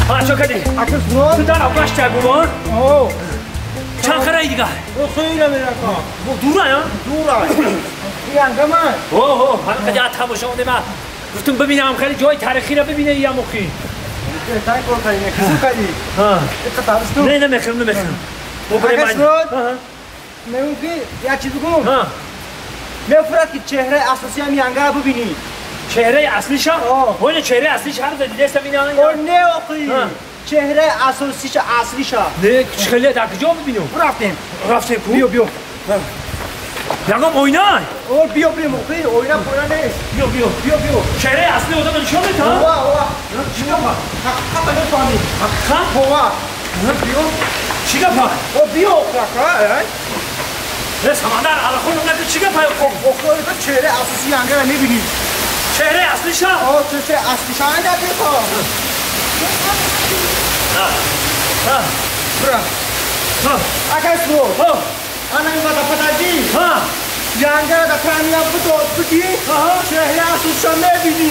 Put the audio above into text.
ها چه کردی؟ اکس نو تو در آقاش چگوان؟ او چند خره دیگه؟ او خیلی میرکا دوره یا؟ دوره این من اوه همین قدر تماشا اونه من گفتم ببینم خیلی جای تاریخی را ببینه یا مخی بهترین کار کردی کسو کردی ها قطع نه نمیخرم نمیخرم اکس نو میگم که یک چیز بگم ها میفرد که چهره اساسی هم ینگه ببینی چهره اصلیش ها؟ چهره اصلیش هر دیده است اینا نه آخی چهره اساسیش اصلیش نه خیلی در کجا ببینم رفتیم رفتیم کو بیا بیا یکم آینه او بیا بیا مخی آینه پوینه نیست بیا بیا بیا بیا چهره اصلی آدم نشون بده وا وا چی گفت حقیقت نمی‌فهمی حقیقت وا بیا چی گفت او بیا آخه نه سمندر علاقه نه چی گفت آخه تو چهره اساسی ینگه رو می‌بینی چهره اصلیش آه چهره اصلیش نه بیا ها برا ها اکس رو ها انا این وقت پتاجی ها ینگه را در کامیاب بود بودی چهره اصلیش می‌بینی.